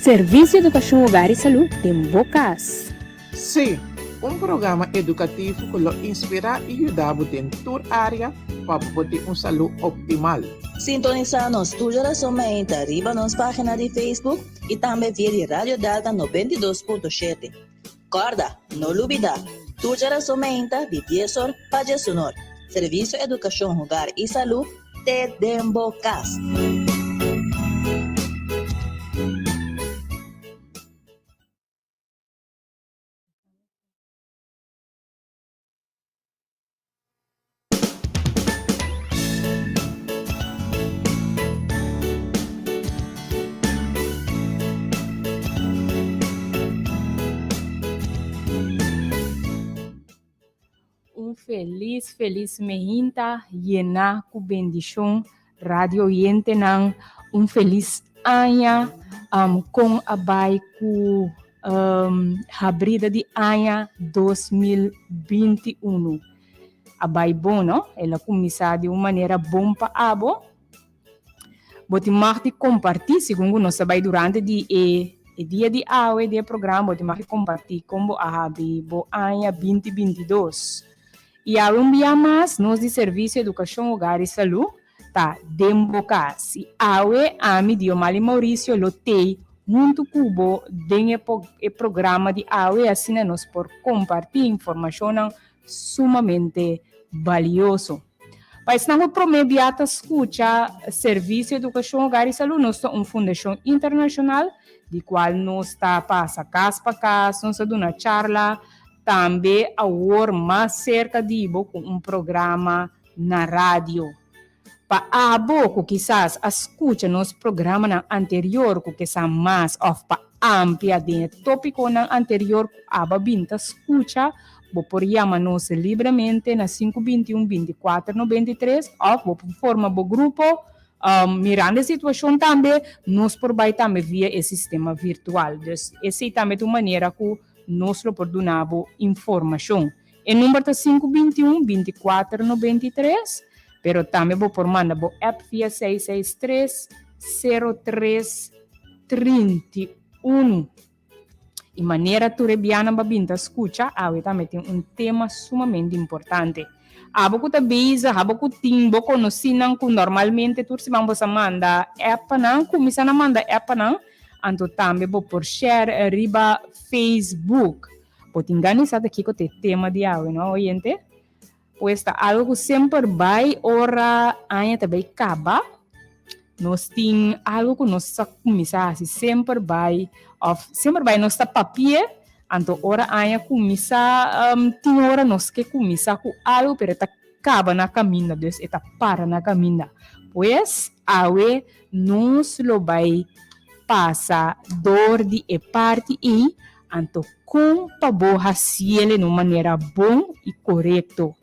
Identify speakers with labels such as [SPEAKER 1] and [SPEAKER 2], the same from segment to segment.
[SPEAKER 1] Servisio Edukashon Hogar i Salú den bo kas.
[SPEAKER 2] Sí, un programa edukativo ku lo inspirá i yuda bo den tur área pa bo por tin un salú optimal.
[SPEAKER 3] Sintonisá nos tur djarason mainta riba nos página di Facebook i tambe via di Radio Delta 92.7. Kòrda, no lubidá, tur djarason mainta di dies or pa djesunor, Servisio Edukashon Hogar i Salú te den bo kas.
[SPEAKER 1] Un felis felis meinta yená ku bendishon radio oyentenan un felis aña kon a bai ku habrida di aña 2021 a bai bon no el a kuminsá di un manera bon pa abo Bo tin mag di kompartí segun ku nos ta bai durante di e e dia di awe di e programa bo tin mag di kompartí kon bo a habri bo aña binti 22. I awe un bia mas nos di Servisio Edukashon Hogar i Salú ta den bo kas. I awe ami Diomali Mauricio lo tei huntu ku bo den e e programa di awe asina nos por kompartí informashonnan sumamente balioso. Pa esnan ku promé bia ta skucha Servisio Edukashon Hogar i Salú, nos ta un fundashon internashonal di kual nos ta pasa kas pa kas, nos ta duna charla, tambe awor mas serka di bo ku un programa na radio. Pa abo ku kisas a skucha nos programanan anterior ku ke sa mas òf pa amplia den e tópikonan anterior ku abo a bin ta skucha, bo por yama nos libremente na sinku 21 24 93 òf bo por forma bo grupo. Mirando e situashon tambe nos por bai tambe via e sistema virtual. Dus esei tambe ta un manera ku nos lo por duna bo informashon. E number ta sinku 21 24 93, pero tambe bo por manda bo app via 663 03 31. I manera tur e bianan ba bin ta skucha, awe tambe tin un tema sumamente importante. Abo ku ta bezig, abo ku tin bo konosínan ku normalmente tur siman bo sa manda app pa nan, kuminsá na manda app pa nan, anto tambe bo por share riba Facebook. Bo tin gana di sa ta kiko ta e tema di awe, no, oyente? Pues ta algo ku semper bai ora aña ta bai kaba. Nos tin algo ku nos sa kuminsá hasi semper bai òf semper bai nos ta papia, anto ora aña kuminsá tin ora nos ke kuminsá ku algo pero e ta kaba na kaminda, dus e ta para na kaminda. Pues awe nos lo bai pasa dor di e parti ei, anto kon pa bo hasiel en un manera bon i korekto.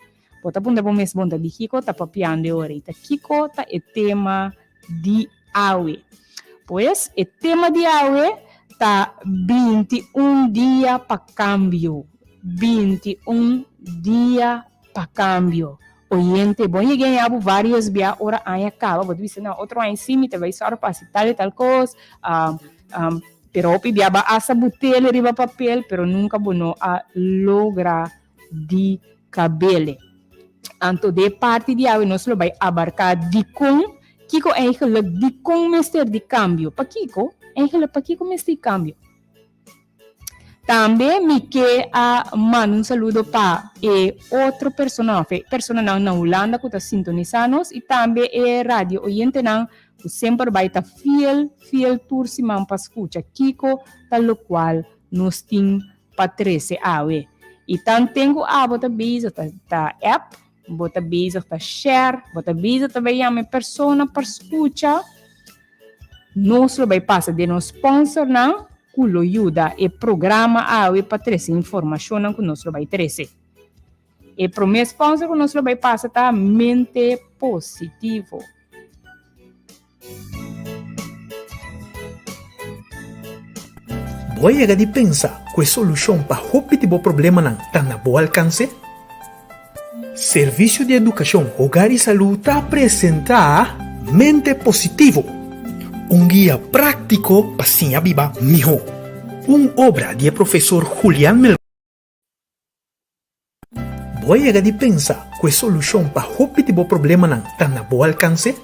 [SPEAKER 1] Bo ta puntra bo mes, Bon, ta di kiko ta papiando e ora ei? Ta kiko ta e tema di awe? Pues, e tema di awe ta 21 dia pa kambio. 21 dia pa kambio. Oyente, bo yega en abu varios bia ora aña kaba, bo ta bisa, no, otro aña si mi ta bai sòru pa hasi tal i tal kos, pero hopi bia bo a asa bo tele riba papel, pero nunka bo no a logra di kabele. Anto de parti di awe nos lo bai abarká dikon, kiko eigenlijk dikon mester di kambio, pakiko, eigenlijk pakiko mester di kambio. Tambe mi ke a manda un saludo pa e otro persona of e personanan na Hulanda ku ta sintonisá nos i tambe e radio oyentenan ku semper bai ta fiel fiel tur siman pa skucha kiko ta lokual nos tin pa trese awe. I tanten ku abo ta bezig ta ta app, bo ta bezig ta share, bo ta bezig ta bai yama e persona pa skucha. Nos lo bai pasa den nos sponsornan ku lo yuda e programa awe pa trese informashonnan ku nos lo bai trese. E promé sponsor ku nos lo bai pasa ta Mente Positivo.
[SPEAKER 4] Bo a yega di pensa ku e solushon pa hopi di bo problemanan ta na bo alkanse? Servisio di Edukashon, Hogar i Salú ta presentá Mente Positivo, un guia práktiko pa siña biba mihó. Un obra di e profesor Julian Melgoza. Bo a yega di pensa ku e solushon pa hopi di bo problemanan ta na bo alkanse?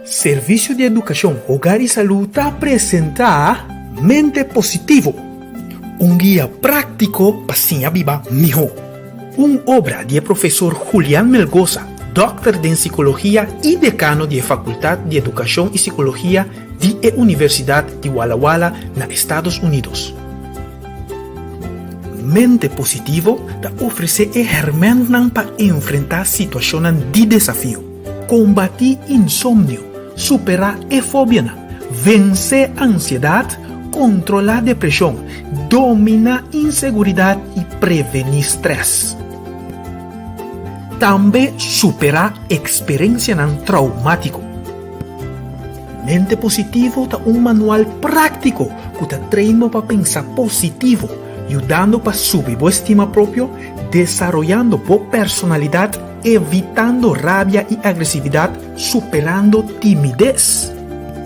[SPEAKER 4] Servisio di Edukashon, Hogar i Salú ta presentá Mente Positivo, un guia práktiko pa siña biba mihó. Un obra di e profesor Julian Melgoza, dòkter den sikologia i dekano di e Fakultat di Edukashon i Sikologia di e Universidat di Walla Walla na Estados Unidos. Mente Positivo ta ofresé e hèrmèntnan pa enfrentá situashonnan di desafio. Kombatí insomnio, superá e fobianan, vensé ansiedat, kontrolá depreshon, dominá inseguridat i prevení strès. Tambe superá eksperensianan traumátiko. Mente Positivo ta un manual práktiko ku ta train bo pa pensa positivo, yudando pa subi bo estima propio, desaroyando bo personalidat Evitando rabia i agresividat, superando timides.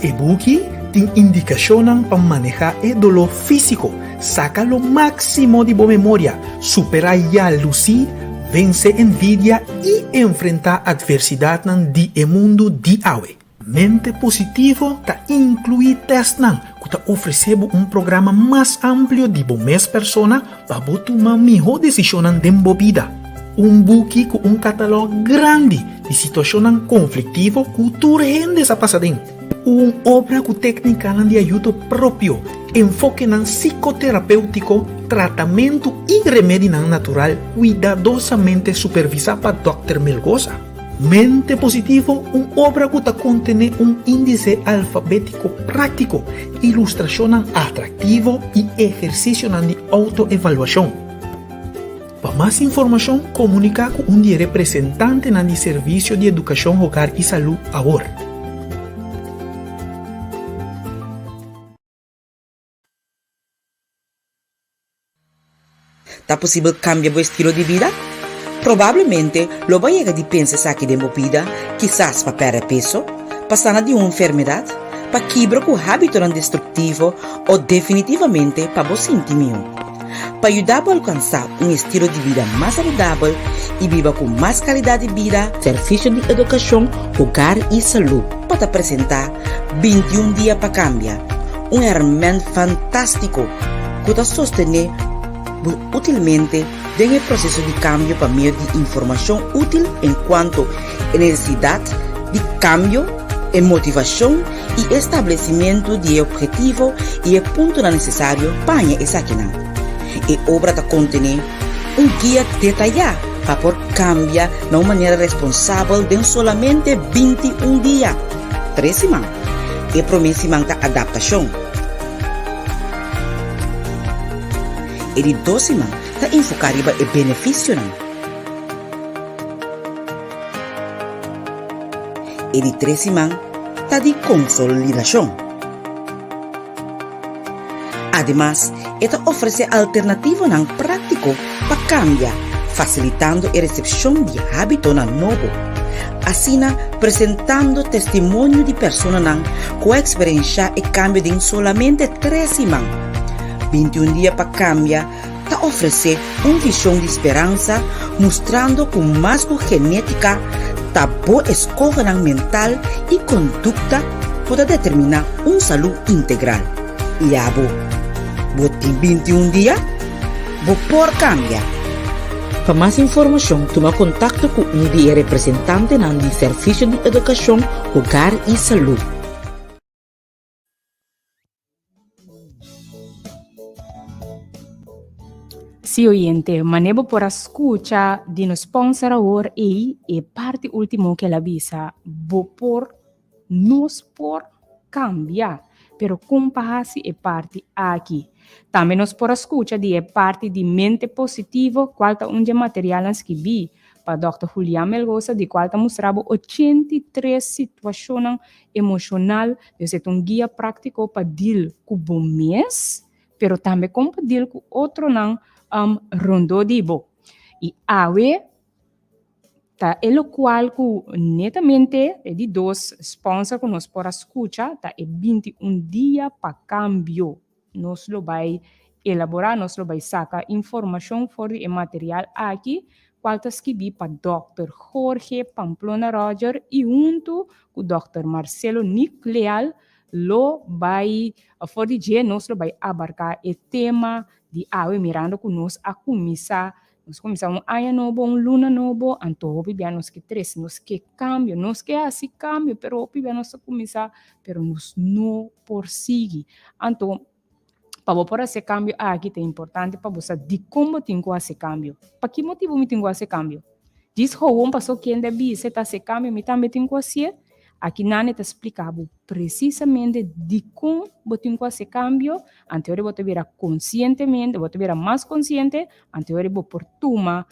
[SPEAKER 4] E buki tin indikashonnan pa manehá e doló físiko, saka lo máksimo di bo memoria, superá yalusí, vense envidia i enfrentá atversidatnan di e mundu di awe. Mente positivo ta inkluí tèstnan ku ta ofresé bo un programa mas amplio di bo mes persona pa bo tuma mihó desishonnan den bo bida. Un buki ku un katalòg grandi di situashonnan konfliktivo ku tur hende sa pasa den. Un obra ku téknikanan di ayudo propio, enfokenan sikoterapéutiko, tratamentu i remedinan natural kuidadosamente supervisá pa Dòkter Melgoza. Mente Positivo, un obra ku ta kontené un índise alfabétiko práktiko, ilustrashonnan atraktivo i ehersisionan di outoevaluashon. Pa mas informashon, komuniká ku un di e representantenan di Servisio di Edukashon Hogar i Salú awor.
[SPEAKER 5] Ta posibel kambia bo estilo di bida? Probablemente lo bo a yega di pensa esaki den bo bida, kisas pa pèrdè peso, pa sana di un enfermedat, pa kibra ku hábitonan destruktivo o definitivamente pa bo sinti mihó. Pa yuda bo alkansá un estilo di bida mas saludabel i biba ku mas kalidat di bida, Servisio di Edukashon, Hogar i Salú pa ta presentá 21 Dia pa Kambia, un hèrmènt fantástiko ku ta sostené. bo útilmente den e proseso di kambio pa medio di informashon útil enkuanto e nesesidat di kambio, e motivashon i e establesimentu di e ophetivo i e puntonan nesesario pa haña esakinan. E obra ta kontené un guia detayá pa por kambia na un manera responsabel den solamente 21 dia, tres siman. E promé siman ta adaptashon. E di dos siman ta enfoká riba e benefisionan. E di tres siman ta di konsolidashon. Ademas, e ta ofresé alternativonan práktiko pa kambia, fasilitando e resepshon di hábitonan nobo. Asina, presentando testimonio di personanan ku a eksperenshá e kambio den solamente tres siman. 21 dia pa kambia ta ofresé un vishon di speransa mustrando ku mas ku genétika ta bo eskohonan mental i kondukta ku ta determiná un salú integral. I abo, bo tin 21 dia? Bo por kambia! Pa mas informashon tuma kontakto ku un di e representantenan di Servisio di Edukashon, Hogar i Salú.
[SPEAKER 1] Sí, oyente, mane bo por a skucha di nos sponsor awor ei e parti último ku el a bisa, bo por, nos por kambia, pero kon pa hasi e parti aki? Tambe nos por a skucha di e parti di mente positivo, kual ta un dje materialnan skibí pa dòkter Julián Melgoza, di kual ta mustra bo 83 situashonnan emoshonal, dus e ta un guia práktiko pa deal ku bo mes, pero tambe kon pa deal ku otronan rondó di bo. I awe ta e lokual ku netamente e di dos sponsor ku nos por a skucha ta e 21 dia pa kambio. Nos lo bai elaborá, nos lo bai saka informashon for di e material aki, kual ta skibí pa dòkter Jorge Pamplona Roger i huntu ku dòkter Marcelo Nick Leal lo bai, for di dje nos lo bai abarká e tema di awe mirando ku nos a kuminsá Nos kuminsá un aña nobo, un luna nobo, anto hopi bia nos ke trese, nos ke kambio, nos ke hasi kambio, pero hopi bia nos ta kuminsá, pero nos no por sigui. Anto, pa bo por hasi e kambio aki ta importante pa bo sa dikon bo tin ku hasi e kambio. Pa ki motibu mi tin ku hasi e kambio? Djis howon paso kende a bisa e ta hasi e kambio, mi tambe tin ku hasié? Aki nan e ta splika bo presisamente dikon bo tin ku hasi e kambio, anto ora bo ta bira konsientemente, bo ta bira mas konsiente, anto ora bo por tuma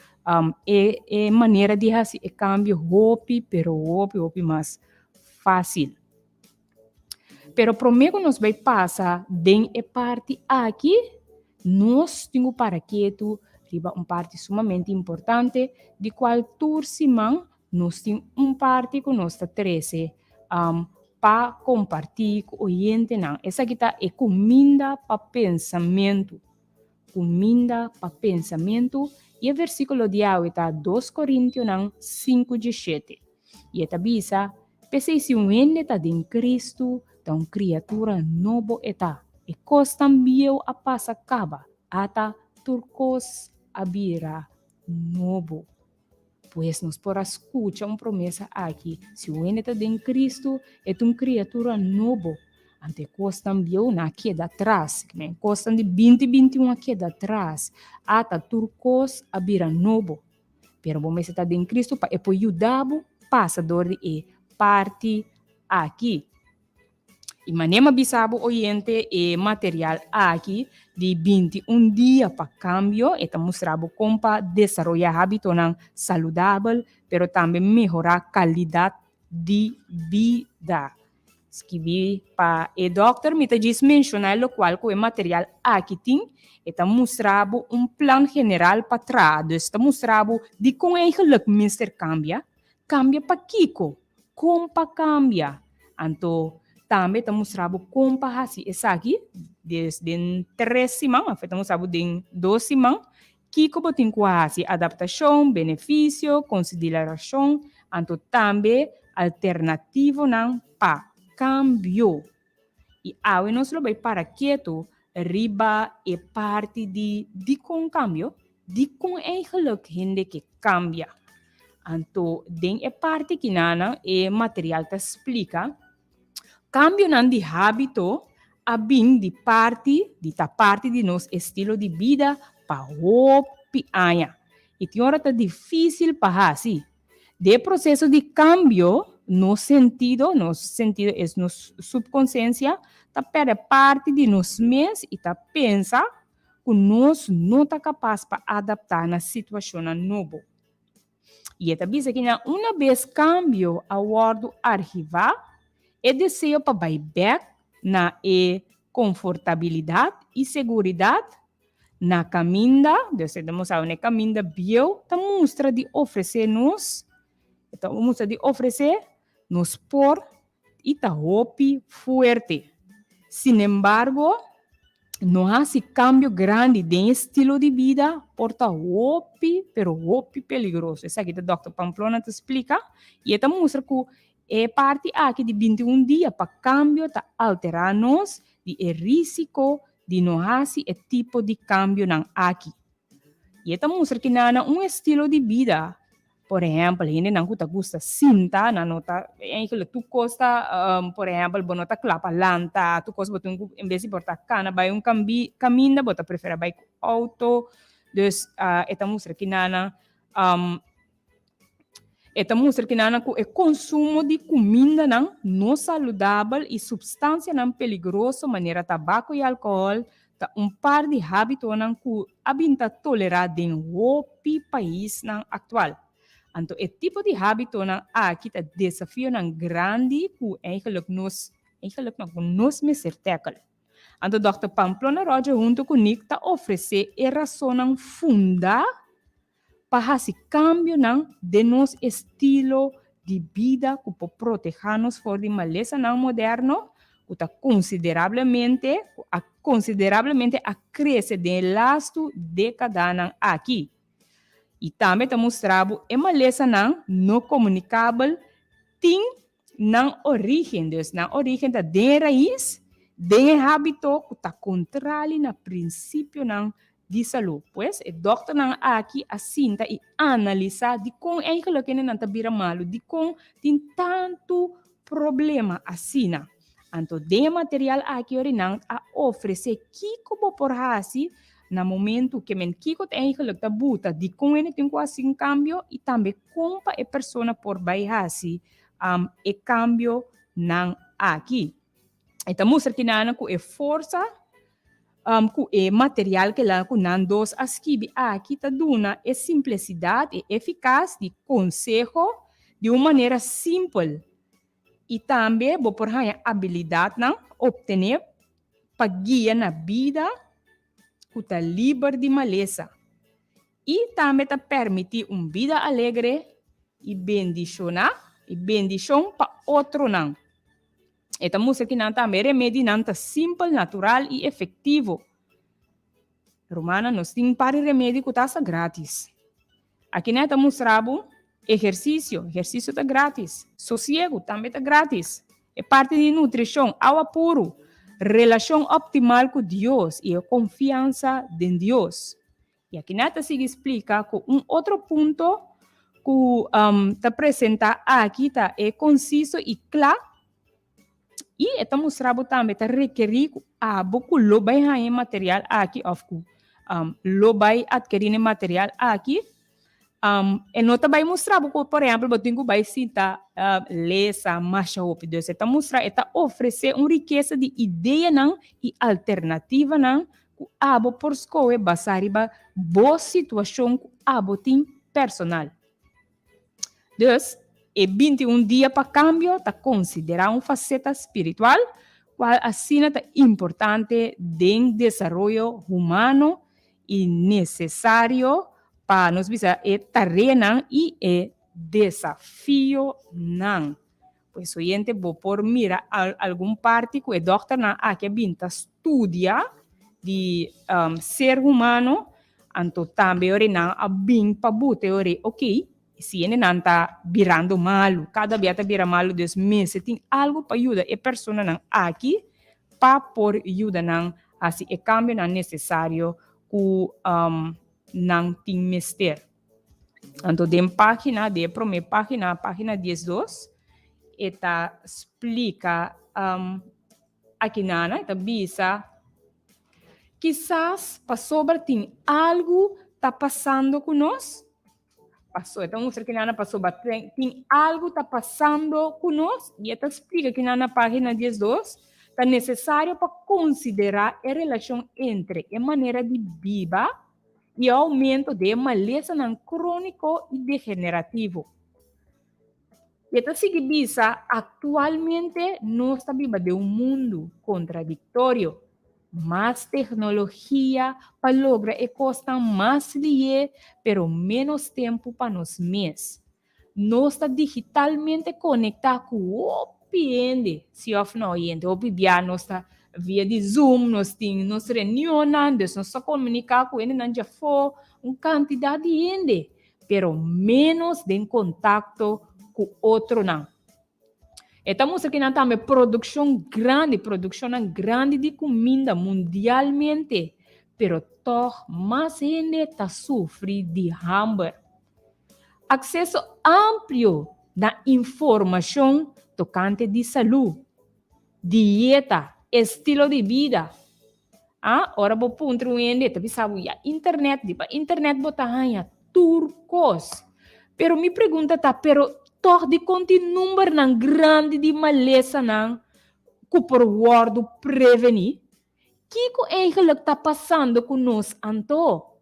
[SPEAKER 1] e e manera di hasi e kambio hopi pero hopi hopi mas fásil. Pero promé ku nos bai pasa den e parti aki, nos tin ku para ketu riba un parti sumamente importante di kual tur siman Nos tin un parti ku nos ta trese pa kompartí ku oyentenan. Esaki ta e kuminda pa pensamentu. Kuminda pa pensamentu. I e versíkulo di awe ta 2 Korintionan 5:17. I e ta bisa, P'esei si un hende ta den Kristu, ta un kriatura nobo e ta. E kosnan bieu a pasa kaba, ata tur kos a bira nobo. Pues nos por a skucha un promesa aki, si un hende ta den Kristu, e ta un kriatura nobo. Anto e kosnan bieunan a keda atras, e kosnan di binti binti un a keda atras. Ata tur kos a bira nobo. Pero bo mester ta den Kristu pa e por yuda bo pasa dor di e parti aki. I manera mi a bisa bo oyente e material aki di 21 dia pa kambio e ta mustra bo kon pa desaroyá hábitonan saludabel pero tambe mehorá kalidat di bida. Skibí pa e dòkter mi ta djis menshoná e lokual ku e material aki tin. E ta mustra bo un plan general pa traha, dus ta mustra bo dikon eigenlik mester kambia, kambia pa kiko, Kon pa kambia. Anto tambe ta mustra bo kon pa hasi esaki des den tres siman of e ta mustra bo den dos siman kiko bo tin ku hasi, adaptashon, benefisio, konsiderashon, anto tambe alternativonan pa kambio. I awe nos lo bai para ketu. riba e parti di dikon kambio, dikon eigenlijk hende ke kambia. Anto den e parti kinanan e material ta splika kambionan di hábito a bin di parti di ta parti di nos estilo di bida pa hopi aña i tin ora ta difísil pa hasi. Den e proseso di kambio, nos sentido, nos sentido es nos subkonsiensia, ta pèrdè parti di nos mes i ta pensa ku nos no ta kapas pa adaptá na situashonnan nobo. I e ta bisa ki na una bes kambio a wòrdu arhivá, e deseo pa bai bèk na e konfortabilidat i seguridat Na kaminda, dus e ta mustra na e kaminda bieu ta mustra di ofresé nos, e ta mustra di ofresé nos por i ta hopi fuerte. Sinembargo, no hasi kambio grandi den e estilo di bida por ta hopi, pero hopi peligroso. Esaki ta Dòkter Pamplona ta splika i e ta mustra ku e parti aki di 21 dia pa kambio ta alterá nos di e risiko di no hasi e tipo di kambionan aki. I e ta mustra ki nan na un estilo di bida, por ehèmpel, hendenan ku ta gusta sinta, nan no ta, eigenlijk tur kos ta, por ehèmpel, bo no ta kla pa lanta, tur kos bo tin ku, en bes di por ta kana bai un kaminda, bo ta preferá bai ku outo. Dus, e ta mustra ki nan na E ta mustra kinanan ku e konsumo di kumindanan no saludabel i supstansianan peligroso manera tabako i alkohòl ta un par di hábitonan ku a bin ta tolerá den hopi paisnan aktual. Anto e tipo di hábitonan aki ta desafionan grandi ku eigenlijk nos eigenlijk no ku nos mester tèkel. Anto Dòkter Pamplona Roger huntu ku Nick ta ofresé e rasonnan fundá pa hasi kambionan den nos estilo di bida ku por protehá nos for di malesanan moderno ku ta konsiderablemente ku a konsiderablemente a krese den e lastu dékadanan aki. I tambe ta mustra bo e malesanan no komunikabel tin nan orígen, dus nan orígen ta den e rais, den e hábito ku ta kontrali na prinsipionan di salú. Pues, e dòkternan aki a sinta i analisá dikon eigenlijk hendenan ta bira malu, dikon tin tantu problema asina. Anto den e material aki ori nan a ofresé kiko bo por hasi na momentu ke men kiko ta eigenlijk ta buta, dikon hende tin ku hasi un kambio i tambe kon pa e persona por bai hasi e kambionan aki. E ta mustra kinanan ku e forsa ku e material ke la ku nan dos a skibi aki ta duna e simplesidat i efikas di konseho di un manera simpel i tambe bo por haña abilidatnan optené pa guia na bida ku ta liber di malesa i tambe ta permití un bida alegre i bendishoná i bendishon pa otronan. E ta mustra ki nan tambe remedinan ta simpel, natural i efektivo. Rumannan, nos tin un par di remedi ku ta asta gratis. Akinan e ta mustra bo ehersisio, ehersisio ta gratis. Sosiegu tambe ta gratis. E parti di nutrishon, awa puru, relashon optimal ku Dios i e konfiansa den Dios. I akinan ta sigui splika ku un otro punto ku ta presentá aki ta e konsiso i kla i e ta mustra bo tambe ta rekerí ku abo ku lo bai haña e material aki òf ku lo bai atkerí e material aki e no ta bai mustra bo ku por ehèmpel bo tin ku bai sinta lesa masha hopi. Dus e ta mustra e ta ofresé un rikesa di ideanan i alternativanan ku abo por skohe basá riba bo situashon ku abo tin personal. Dus, e 21 dia pa kambio ta konsiderá un faseta spiritual kual asina ta importante den desaroyo humano i nesesario pa nos bisa e tareanan i e desafionan. Pues oyente bo por mira algun parti ku e dòkternan aki a bin ta studia di ser humano, anto tambe ora nan a bin pa buta e ora ok, si hende nan ta birando malu, kada bia ta bira malu, dus mester tin algu pa yuda e personanan aki pa por yuda nan. hasi e kambionan nesesario ku nan tin mester. Anto den página, den e promé página, página 12, e ta splika akinana, e ta bisa, Kisas pasobra tin algu ta pasando ku nos, paso, e ta mustra kinana pasobra tin algu ta pasando ku nos, i e ta splika kinana na página 12, ta nesesario pa konsiderá e relashon entre e manera di biba i e oumento den e malesanan króniko i degenerativo. I e ta sigui bisa, Aktualmente nos ta biba den un mundu kontradiktorio. Mas teknologia pa logra e kosnan mas lié, pero ménos tempu pa nos mes. Nos ta digitalmente konektá ku hopi hende, si òf no, oyente? Hopi bia nos ta via di Zoom, nos tin nos reunionnan, dus nos ta komuniká ku hendenan djafó, un kantidat di hende, pero ménos den kontakto ku otronan. E ta mustra kinan tambe produkshon grandi, produkshonnan grandi di kuminda mundialmente, pero tòg mas hende ta sufri di hamber. Akseso amplio na informashon tokante di salú, dieta, estilo di bida. A Ora bo puntra un hende e ta bisa bo, ya internet, riba internet bo ta haña tur kos. Pero mi pregunta ta, pero tòg dikon tin numbernan grandi di malesanan ku por wòrdu prevení? Kiko eigenlik ta pasando ku nos anto?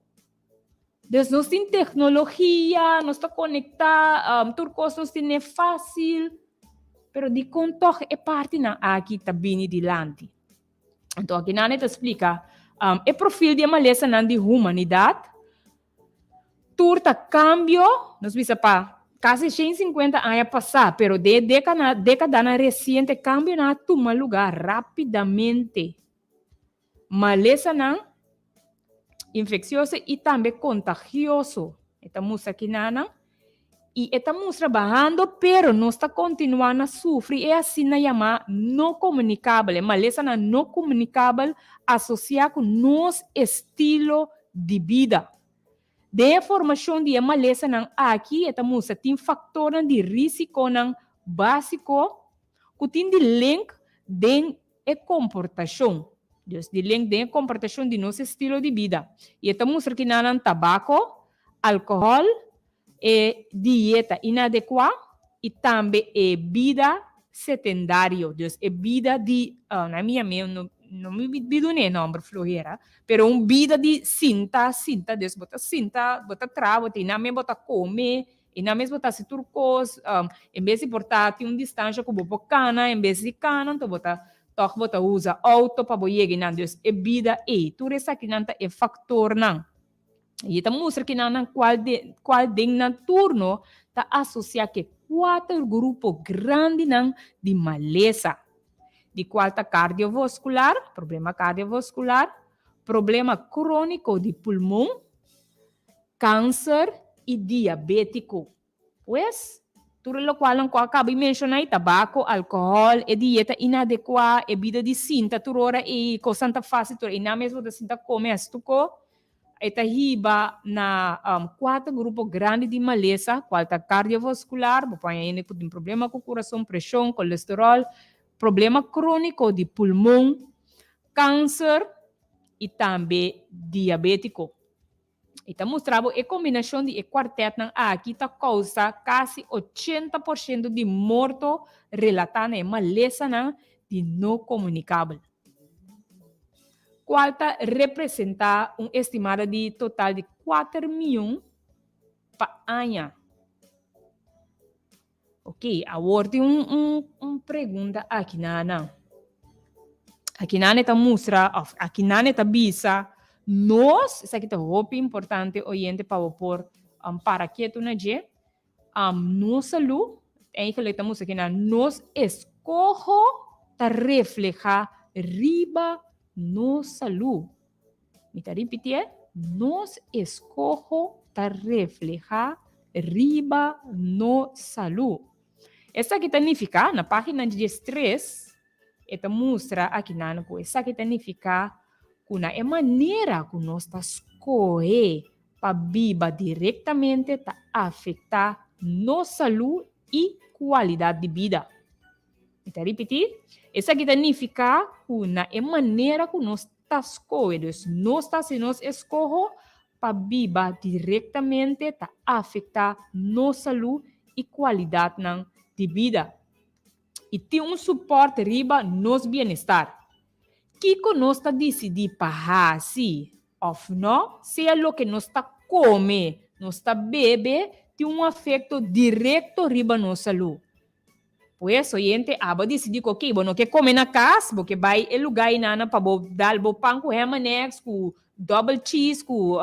[SPEAKER 1] Dus nos tin teknologia, nos ta konektá, tur kos nos tene fásil, pero dikon tòg e partinan aki ta bini dilanti? Anto akinan e ta splika e profil di e malesanan di humanidat. Tur ta kambio, nos bisa pa kasi 150 aña pasá, pero den e dékadanan resiente kambionan a tuma lugá rápidamente. Malesanan infeksioso i tambe kontagioso. E ta mustra kinanan i e ta mustra bahando pero nos ta kontinuá na sufri e asina yamá no komunikabel, e malesanan no komunikabel asosiá ku nos estilo di bida. Den e formashon di e malesanan aki e ta mustra tin faktornan di risikonan básiko ku tin di link den e komportashon. Dus di link den e komportashon di nos estilo di bida. I e ta mustra ki nan tabako, alkohòl, e dieta inadekuá i tambe e bida setendario. Dus e bida di, na mi yam'é, no no mi bi dun'é e nòmber flohera, pero un bida di sinta, sinta, dus bo ta sinta, bo ta traha, bo ta einan mes bo ta kome, I nan mes bo ta hasi tur kos, en bes di por ta tin un distansha ku bo por kana, en bes di kana anto bo ta tòg bo ta usa outo pa bo yega einan. Dus e bida ei, tur esakinan ta e faktornan. I e ta mustra kinan nan kual de kual den nan turno ta asosiá ku e kuater grupo grandinan di malesa, di kual ta kardiovaskular, problema kardiovaskular, problema króniko di pulmon, Kanser i diabétiko. Pues, tur e lokualnan ku a kaba di menshoná ei, tabako, alkohòl, e dieta inadekuá, e bida di sinta tur ora ei, kosnan ta fásil tur einan mes bo ta sinta kome astuko, e ta hiba na kuater grupo grandi di malesa, kual ta kardiovaskular, bo por haña hende ku tin problema ku kurason, preshon, kolesteròl, problema króniko di pulmon, kanser i tambe diabétiko. E ta mustra bo e kombinashon di e kuartètnan aki ta kousa kasi 80% di morto relatá na e malesanan di no komunikabel, kual ta representá un estimada di total di kuater mion pa aña. Ok, awor tin un, un, un pregunta aki na nan. Aki nan e ta mustra, of aki nan e ta bisa, nos, esaki ta hopi importante oyente pa bo por um, para ketu na dje, um, nos salú, eigenlijk ta mustra aki nan, nos eskoho ta refleha riba nos salú. Mi ta ripitié, nos eskoho ta reflehá riba nos salú. Esaki ta nifiká, na página 13, e ta mustra akinan ku esaki ta nifiká Ku na e manera ku nos ta skohe pa biba direktamente ta afektá nos salú i kualidat di bida. Mi ta ripití, esaki ta nifiká ku na e manera ku nos ta skohe, dus nos ta hasi nos eskoho pa biba direktamente ta afektá nos salú i kualidatnan di bida. I tin un supòrt riba nos bienestar. Kiko nos ta disidí pa hasi òf nò, sea loke nos ta kome, nos ta bebe, tin un afekto direkto riba nos salú. Pues, oyente, abo a disidí ku okey, bo no ke kome na kas, bo ke bai e lugá einana pa bo dal bo pan ku ham and eggs, ku double cheese, ku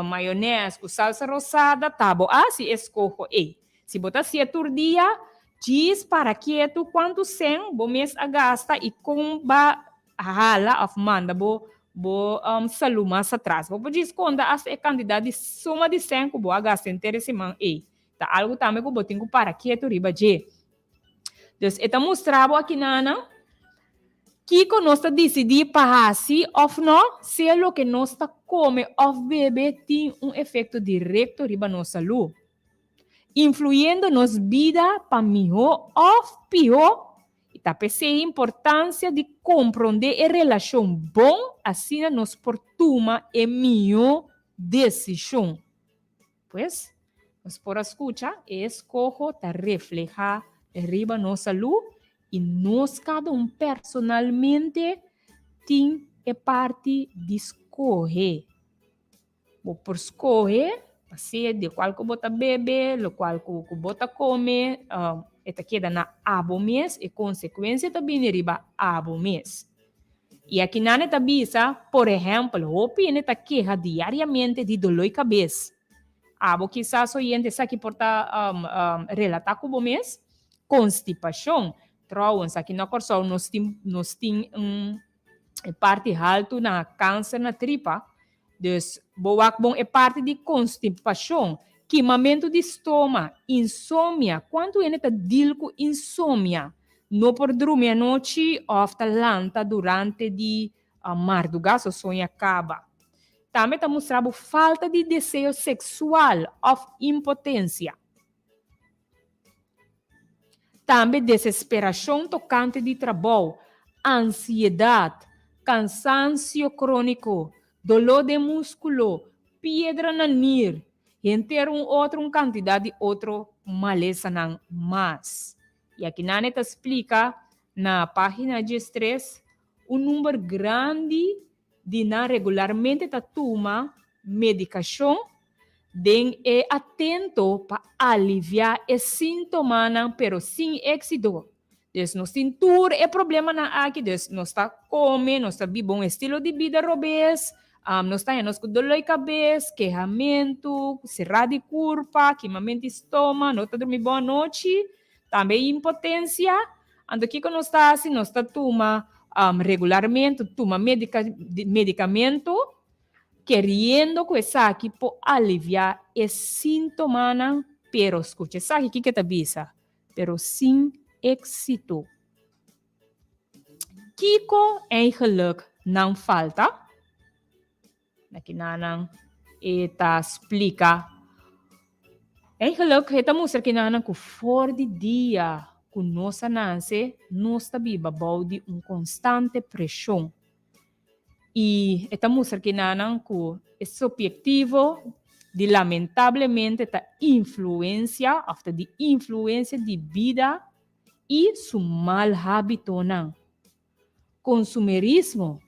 [SPEAKER 1] mayonès, ku salsa rosada, ta bo a hasi e skoho ei. Si bo ta hasié tur dia, djis para ketu kuantu sèn bo mes a gasta i kon ba hala òf manda bo bo salú mas atras. Bo por djis konta asta e kantidat di suma di sèn ku bo a gasta henter e siman ei. Ta algu tambe ku bo tin ku para ketu riba dje. Dus e ta mustra bo akinanan kiko nos ta disidí pa hasi òf nò, sea loke nos ta kome òf bebe tin un efekto direkto riba nos salú, influyendo nos bida pa mihó òf pihó. I ta p'esei importansia di komprondé e relashon bon asina nos por tuma e mihó desishon. Pues, nos por a skucha, e eskoho ta reflehá riba nos salú i nos kada un personalmente tin e parti di skohe. Bo por skohe pa sea di kual ku bo ta bebe, lokual ku bo ta kome, e ta keda na abo mes, e konsekuensia ta bini riba abo mes. I akinan e ta bisa, por ehèmpel, hopi hende ta keha diariamente di doló i kabes. Abo kisas oyente esaki por ta relatá ku bo mes. Konstipashon. Trouwens, aki na Kòrsou nos tin nos tin un e parti haltu na kanser na tripa. Dus bo wak bon e parti di konstipashon, kimamentu di stoma, insomia. Kuantu hende ta deal ku insomia? No por drumi anochi òf ta lanta durante di mardugá so soña kaba. Tambe ta mustra bo falta di deseo seksual òf impotensia. Tambe desesperashon tokante di trabou, ansiedat, kansansio króniko, doló den múskulo, piedra na nir, henter un otro un kantidat di otro malesanan mas. I akinan e ta splika na página diestres un number grandi di nan regularmente ta tuma medikashon den e atento pa aliviá e síntomanan pero sin éksito. Dus nos tin tur e problemanan aki, dus nos ta kome, nos ta biba un estilo di bida robes, nos ta haña nos ku doló di kabes, kehamentu, será di kurpa, kimamentu di stoma, no ta drumi bon anochi, tambe impotensia. Anto kiko nos ta hasi? Nos ta tuma regularmente, tuma medikamento keriendo ku esaki por aliviá e síntomanan, pero skucha esaki kiko e ta bisa, pero sin éksito. Kiko eigenlijk nan falta? Na kinanan e ta splika. Eigenlijk e ta mustra kinanan ku for di dia ku nos a nase, nos ta biba bou di un konstante preshon. I e ta mustra kinanan ku e subjektivo di lamentablemente ta influensia òf ta di influensia di bida i su mal hábitonan. Konsumerismo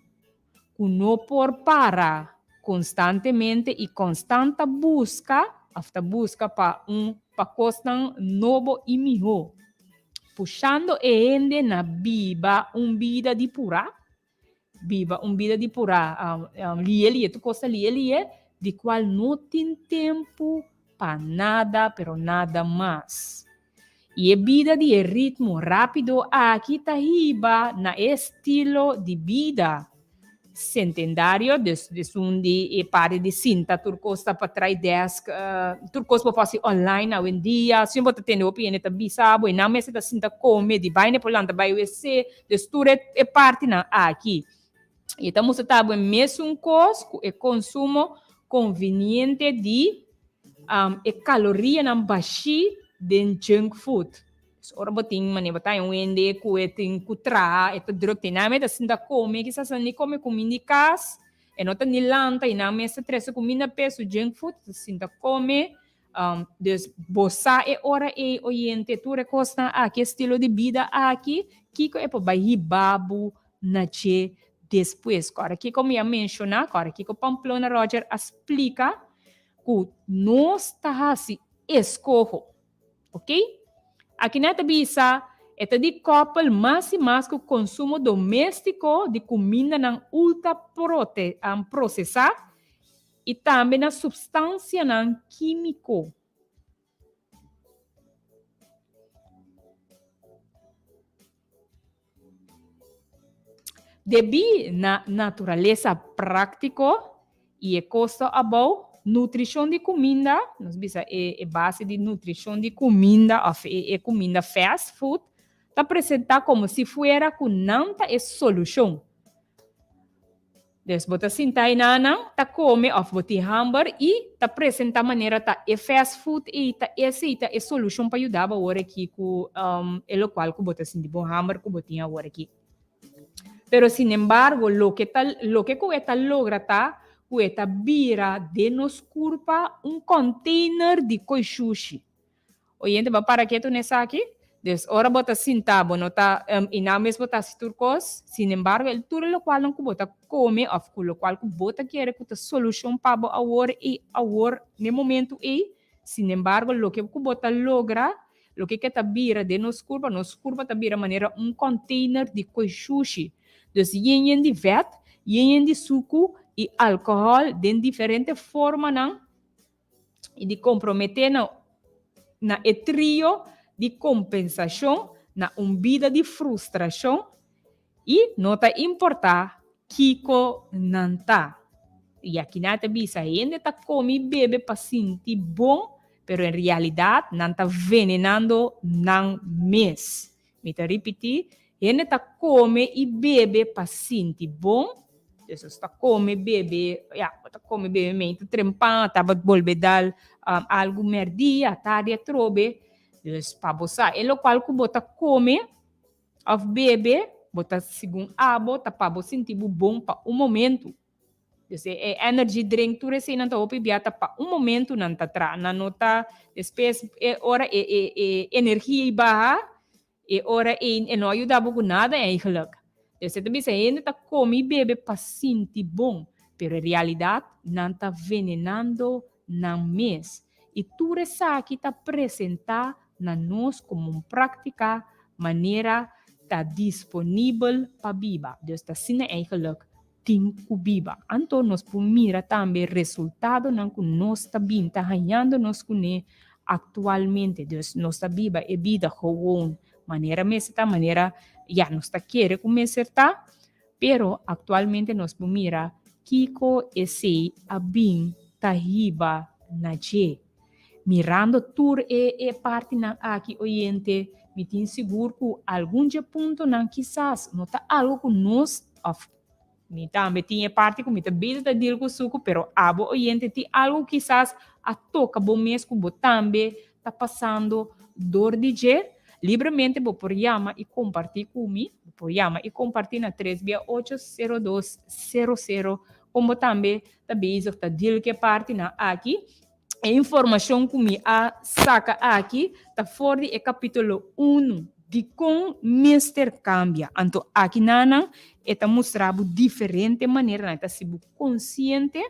[SPEAKER 1] ku no por para konstantemente i konstant ta buska òf ta buska pa un pa kosnan nobo i mihó, pushando e hende na biba un bida di purá, biba un bida di purá lie lie, tur kos ta lie lie, di kual no tin tempu pa nada pero nada mas. I e bida di e ritmo rápido aki ta hiba na e estilo di bida sentendario, dus esun di e parti di sinta tur kos ta pa trai desk, tur kos bo por hasi online awendia, si bo ta tende hopi hende ta bisa bo, e nan mester ta sinta kome, di baina por lanta bai wc, dus tur e partinan aki. I ta mustra ta bo e mesun kos ku e konsumo konviniente di e kalorianan bashí den junk food. Dus ora bo tin manera bo ta haña un hende ku e tin ku traha, e ta druk tin nan mes ta sinta kome, kisas nan ni kome kuminda di kas, e no ta ni lanta i nan mes ta trese kuminda p'e su junk food, ta sinta kome. Dus bo sa e ora ei oyente tur e kosnan aki, e estilo di bida aki, kiko e por bai hiba bo na dje despues. Kòrda kiko mi a menshoná, kòrda kiko Pamplona Roger a splika ku nos ta hasi eskoho. Ok? Aki nan ta bisa e ta di kòpel mas i mas ku konsumo doméstiko di kumindanan ultra prote prosesá i tambe na supstansianan kímiko. Debí na naturalesa práktiko i e kosto abou, nutrishon di kuminda, nos bisa e e base di nutrishon di kuminda òf e e kuminda fast food, ta presentá komo si fuera ku nan ta e solushon. Dus bo ta sinta enanan ta kome òf bo tin hamber i ta presentá manera ta e fast food ei ta esei ta e solushon pa yuda bo awor aki ku e lokual ku bo ta sinti bo hamber ku bo tin awor aki. Pero sinembargo loke ta loke ku e ta logra ta ku e ta bira den nos kurpa un container di koishushi. Oyente bo a para ketu n'esaki? Dus ora bo ta sinta bo no ta i nan mes bo ta hasi tur kos, sinembargo el tur e lokualnan ku bo ta kome òf ku lokual ku bo ta kere ku ta solushon pa bo awor i awor n'e momentu ei, sinembargo loke ku bo ta logra, loke ke ta bira den nos kurpa, nos kurpa ta bira manera un kònteiner di koi shushi. Dus yen yen di vèt, yen yen di suku i alkohòl den diferente formanan. i di komprometé na na e trio di kompensashon na un bida di frustrashon i no ta importá kiko nan ta. I akinan ta bisa hende ta kome i bebe pa sinti bon, pero en realidat nan ta venenando nan mes. Mi ta ripití, hende ta kome i bebe pa sinti bon. Dus nos ta kome, bebe, ya, bo ta kome, bebe mei ta trempan, ata bo bolbe dal algu mèrdia, atardi atrobe. Dus pa bo sa e lokual ku bo ta kome òf bebe, bo ta segun abo ta pa bo sinti bo bon pa un momentu. Dus e energy drink tur eseinan ta hopi bia ta pa un momento nan ta tra. Nan no ta despues e ora e e e energia ei baha e ora ei e no a yuda bo ku nada eigenlijk. Dus e ta bisa hende ta kome i bebe pa sinti bon, pero en realidat nan ta venenando nan mes. I tur esaki ta presentá na nos komo un práktika manera ta disponibel pa biba. Dus ta asina eigenlijk tin ku biba. Anto nos por mira tambe resultadonan ku nos ta bin ta hañando nos kuné aktualmente. Dus nos ta biba e bida gewoon manera mester ta, manera ya nos ta kere ku mester ta, pero aktualmente nos por mira kiko esei a bin ta hiba na dje. Mirando tur e e partinan aki oyente, mi tin sigur ku algun dje puntonan kisas no ta algu ku nos òf mi tambe tin e parti ku mi ta bida ta deal ku suku, pero abo oyente tin algu kisas a toka bo mes ku bo tambe ta pasando dor di dje. Libremente bo por yama i kompartí ku mi, bo por yama i kompartí na tres bia ocho sero dos sero sero kon bo tambe ta bezig ta deal ku e partinan aki. E informashon ku mi a saka aki ta for di e kapítulo unu, Dikon mester kambia. Anto aki nanan e ta mustra bo diferente maneranan, e ta hasi bo konsiente,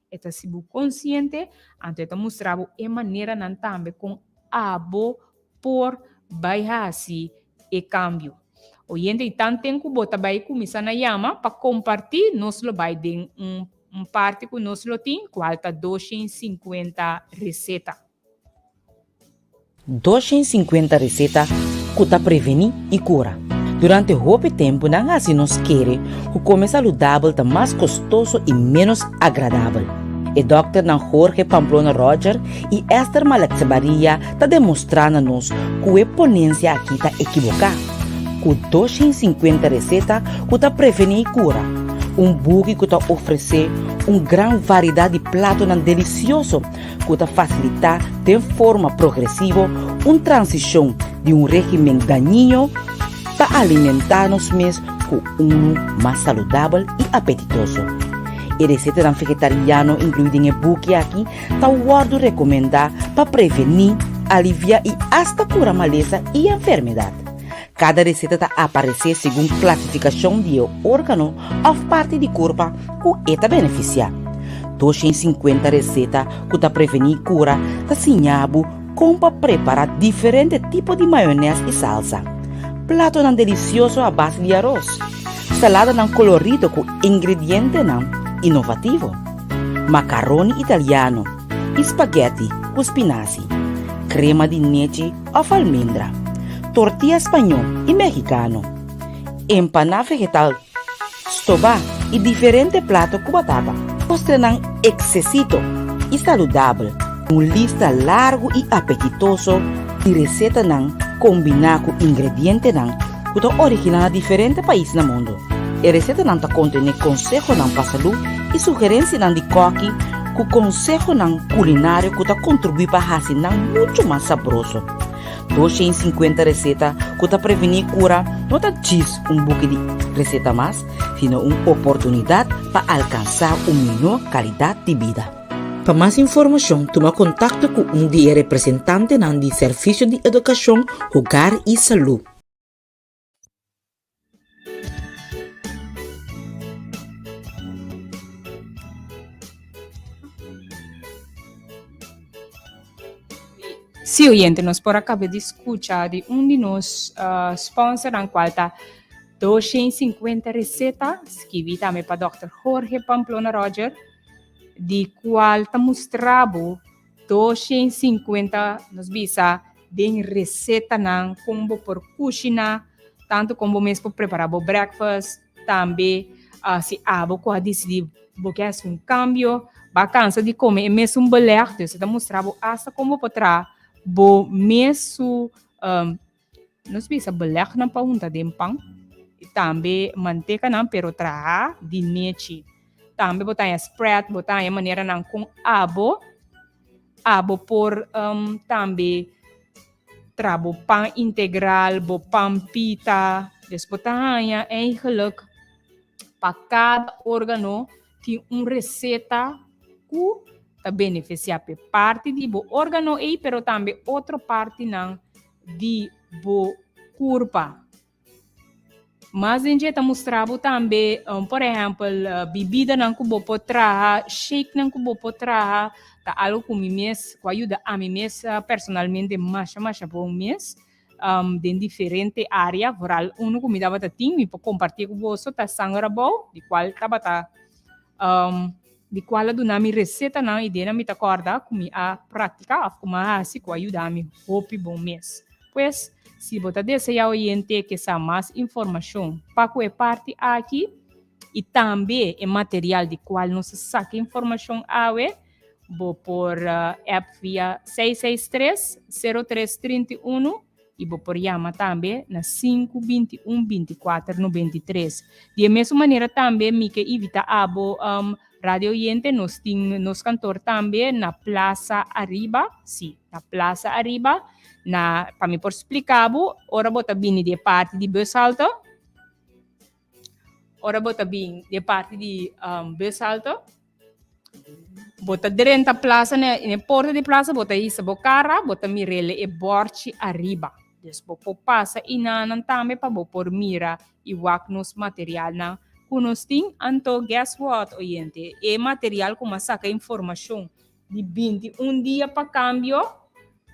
[SPEAKER 1] e ta hasi bo konsiente, anto e ta mustra bo e maneranan tambe kon abo por bai hasi e kambio. Oyente i tanten ku bo ta bai kuminsá na yama pa kompartí nos lo bai den un un parti ku nos lo tin kual ta 250 reseta.
[SPEAKER 5] 250 reseta ku ta prevení i kura. Durante hopi tempu nan hasi nos kere ku kome saludabel ta mas kostoso i ménos agradabel. E dòkternan Jorge Pamplona Roger i Esther Malaksebaria ta demostrá na nos ku e ponensia akí ta ekiboká. Ku 250 reseta ku ta prevení i kura. Un buki ku ta ofresé un gran variedat di platonan delisioso ku ta fasilitá den forma progresivo un transishon di un régimen dañino pa alimentá nos mes ku unu mas saludabel i apetitoso. E resetanan vegetariano inkluí den e buki aki ta wòrdu rekomendá pa prevení, aliviá i asta kura malesa i enfermedat. Kada reseta ta aparesé segun klasifikashon di e órgano òf parti di kurpa ku e ta benefisiá. 250 reseta ku ta prevení i kura ta siña bo kon pa prepará diferente tipo di mayonès i salsa, platonan delisioso a base di aros, saladanan kolorido ku ingredientenan inovativo, makaroni italiano i spagèti ku spinasi, krema di nechi òf almendra, tortilla spañó i mexicano, empaná vegetal, stobá i diferente plato ku batata. Postrenan eksesito i saludabel, un lista largu i apetitoso di resetanan kombiná ku ingredientenan ku ta originá na diferente pais na mundu. E resetanan ta kontené konsehonan pa salú i sugerensianan di kòki ku konsehonan kulinario ku ta kontribuí pa hasi nan muchu mas sabroso. 250 reseta ku ta prevení kura no ta djis un buki di reseta mas, sino un oportunidat pa alkansá un mihó kalidat di bida. Pa mas informashon tuma kontakto ku un di e representantenan di Servisio di Edukashon, Hogar i Salú.
[SPEAKER 1] Sí, oyente, nos por a caba di scucha di un di nos uh, sponsornan cual ta 250 receta, skibi tambe pa Dr. Jorge Pamplona Roger, di cual ta mustrabo 250, nos bisa, den recetanan con bo por cushina, tanto con bo mes por prepara bo breakfast, tambe uh, si abo cu a decidi bo ke haci un cambio, ba cansa di come e mesun beleg, dus e ta mustra bo hasta con bo por traha bo mesu um, nos bisa belegnan pa hunta den pan, y tambe mantekanan pero traha di nechi. Tambe bo ta haña spread, bo ta haña maneranan con abo Abo por um, tambe tra bo pan integral, bo pan pita. Dus bo ta haña eigenlijk pa cada órgano tin un receta ku ta beneficia pe parti di bo órgano ei, pero tambe otro partinan di bo curpa. Mas den dje ta mustra bo tambe, por ehèmpel, bibidanan ku bo por traha, shakenan ku bo por traha, ta algu ku mi mes, ku a yuda ami mes personalmente masha masha bon mes den diferente área. Vooral unu ku mi tabata tin, mi por kompartí ku boso, ta sanger abou, di kual tabata di kual a duna mi resetanan i dena mi ta kòrda ku mi a praktiká òf ku mi a hasi ku a yuda mi hopi bon mes. Pues, si bo ta deseá oyente ke sa mas informashon pa ku e parti aki i tambe e material di kual nos a saka informashon awe, bo por app via 663 03 31 i bo por yama tambe na sinku 21 24 93. Di e mesun manera tambe mi ke invita abo radio oyente nos tin nos kantor tambe na Plaza Ariba, si, na Plaza Ariba, na pa mi por splika bo ora bo ta bini di e parti di bushalte, ora bo ta bin di e parti di bushalte. Bo ta drenta plaza na e porta di plaza bo ta hisa bo cara, bo ta mirele e borchi ariba. Dus bo por pasa inanan tambe pa bo por mira y wak nos materialnan cu nos tin. Anto guess what oyente, e material cu m'a saca informacion di 21 dia pa cambio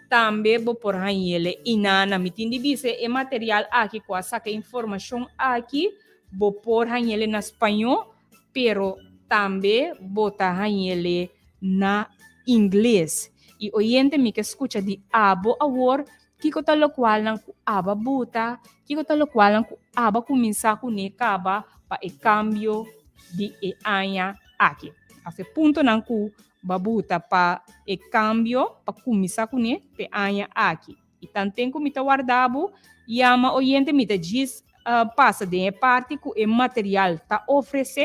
[SPEAKER 1] tambe bo por hañele inana. Mi tin di bisa e material aki cu a saca informacion aki bo por hañele na spaño pero tambe bo ta hañele na ingles. Y oyente mi ke scucha di abo awor kiko ta locualnan cu aba buta, kiko ta locualnan cu aba cuminsa cune caba pa e cambio di e aña aki. Of e puntonan cu ba buta pa e cambio pa cuminsa cune p'e aña aki. I tanten ku mi ta warda bo, yama oyente mi ta djis pasa den e parti ku e material ta ofresé.